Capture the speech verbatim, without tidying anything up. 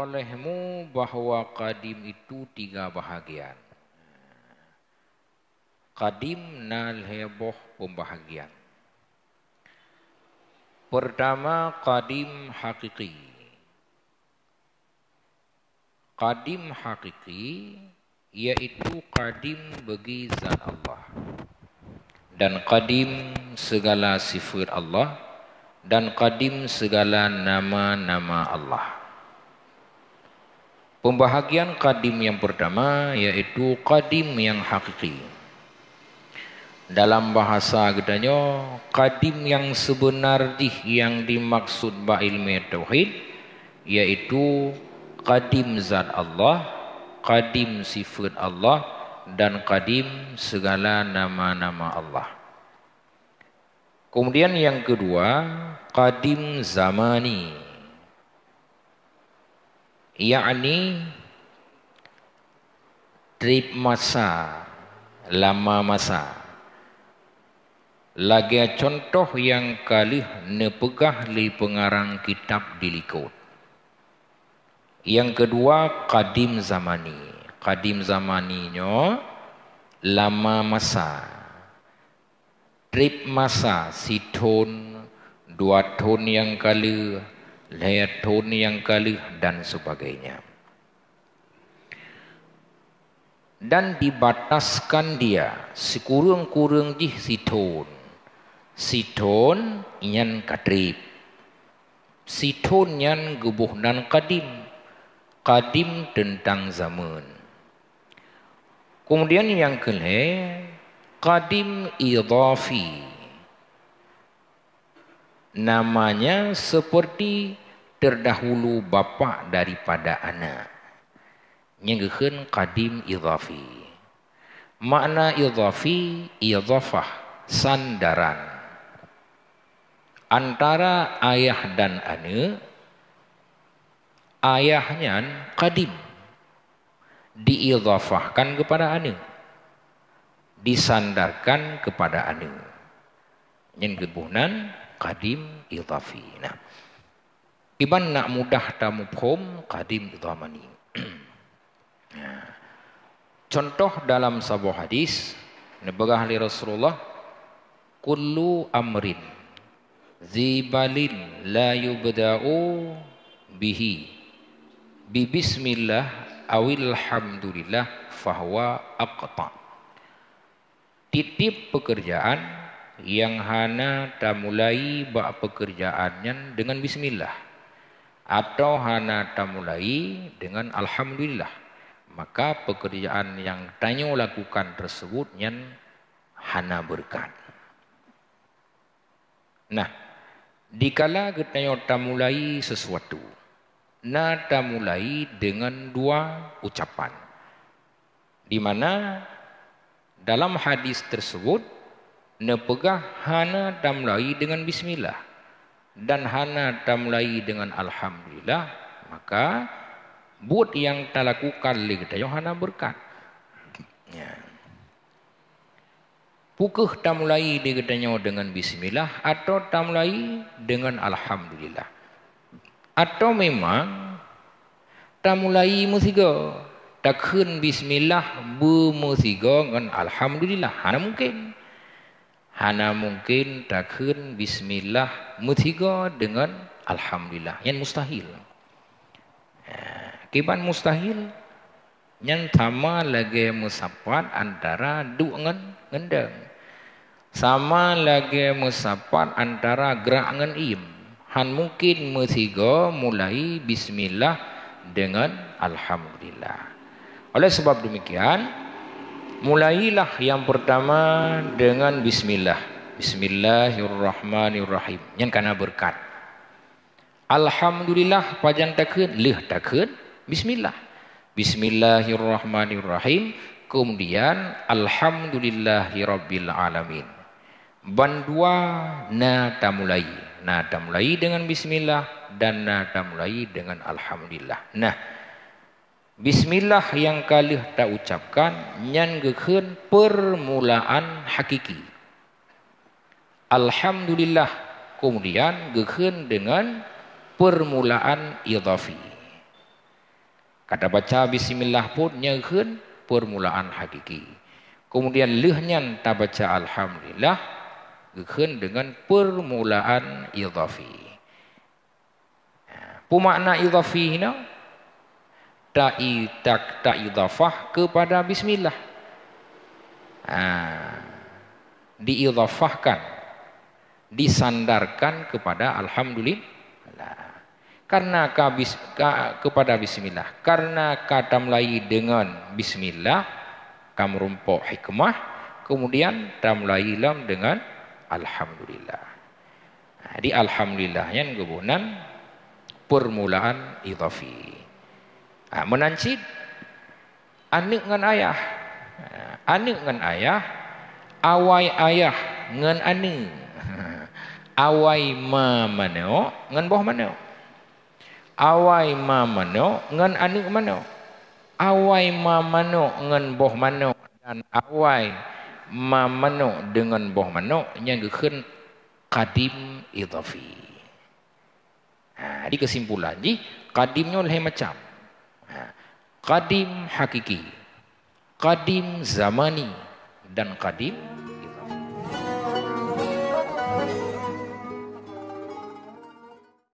Olehmu bahwa qadim itu tiga bahagian. Qadim na lhée boh pembahagian. Pertama, qadim hakiki. Qadim hakiki yaitu qadim bagi zat Allah, dan qadim segala sifat Allah, dan qadim segala nama-nama Allah. Pembahagian qadim yang pertama yaitu qadim yang hakiki. Dalam bahasa geutanyoe, qadim yang sebenar jih yang dimaksud bak ilmu tauhid, yaitu qadim zat Allah, qadim sifat Allah, dan qadim segala nama-nama Allah. Kemudian yang kedua, qadim zamani, yakni treb masa, lama masa. Lagée contoh nyang ka lheueh neupeugah lé peungarang kitab di likot. Nyang keudua, qadim zamani. Qadim zamani nyoe lama masa. Treb masa sithon, dua thon nyang ka lheueh, lhée thon nyang ka lheueh, dan sebagainya. Dan dibataskan dia sikureueng-kureueng jih sithon. Sithon nyan ka treb. Sithon nyan geuboh nan qadim. Qadim teuntang zameun. Kemudian nyang keulhée, qadim idhafi. Namanya seperti terdahulu bapak daripada anak. Nyang geukheun qadim idhafi. Makna idhafi, idhafah, sandaran. Antara ayah dan aneuk, ayah nyan qadim, diidhafahkan kepada aneuk, disandarkan kepada aneuk. Nyan geuboh nan qadim idhafi. Nah, kiban nak mudah tamuphom qadim zamani. Nah, contoh dalam saboh hadis, neupeugah lé Rasulullah, "Kullu amrin zibalin la yubda'u bihi bi bismillah awil hamdulillah fahuwa aqta." Tieb-tieb peukeurjaan nyang hana tamulai bak peukeurjaan nyan deungon bismillah, atawa hana tamulai deungon alhamdulillah, maka peukeurjaan nyang tanyoe lakukan teuseubut nyan hana beureukat. Nah, dikala geutanyoe tamulai sesuatu, na tamulai deungon dua ucapan, di mana dalam hadis teuseubut neupeugah hana tamulai deungon bismillah dan hana tamulai deungon alhamdulillah, maka buet nyang talakukan lé geutanyoe hana beureukat. Ya. Peu kheueh tamulai di geutanyoe deungon bismillah atawa tamulai deungon alhamdulillah? Atawa memang tamulai meusigoe, takheun bismillah beumeusigoe ngon alhamdulillah? Hana mungken. Hana mungken takheun bismillah meusigoe deungon alhamdulillah. Nyan mustahil. Ha, kiban mustahil? Nyan sama lagée meusapat antara duek ngon, ngon dong. Sama lagée meusapat antara grak ngon iem. Han mungken meusigoe mulai bismillah deungon alhamdulillah. Oleh sebab demikian, mulailah nyang pertama deungon bismillah. Bismillahirrahmanirrahim. Nyan kana beureukat. Alhamdulillah, pajan takheun? Lheueh takheun bismillah. Bismillahirrahmanirrahim. Kemudian, alhamdulillahirabbil alamin. Bandua na tamulai. Na tamulai deungon bismillah dan na tamulai deungon alhamdulillah. Nah, bismillah nyang ka lheueh taucapkan, nyan geukheun peurmulaan hakiki. Alhamdulillah, kemudian geukheun deungon peurmulaan idhafi. Ka tabaca bismillah pun nyan kheun permulaan hakiki. Kemudian lheueh nyan tabaca alhamdulillah, kheun dengan permulaan idhafi. Ha, peue makna idhafi hina? Ta'i-, tak-, ta'idhafah kepada bismillah. Ha, diidhafahkan, disandarkan kepada alhamdulillah. Karena ka bis-, ka, kepada bismillah. Karena ka tamulai dengan bismillah, ka meurumpok hikmah, kemudian tamulai lom dengan alhamdulillah. Ha, di alhamdulillah nyan geuboh nan permulaan idhafi. Ha, meunan cit aneuk ngon ayah. Ha, aneuk ngon ayah, awai ayah ngon aneuk. Awai ma manok ngon boh manok. Awai ma manok ngon aneuk manok. Awai ma manok ngon boh manok dan awai ma manok deungon boh manok nyang geukheun qadim idhafi. Ha, di keusimpulan jih, qadim nyoe lhée macam. Ha, qadim hakiki, qadim zamani, dan qadim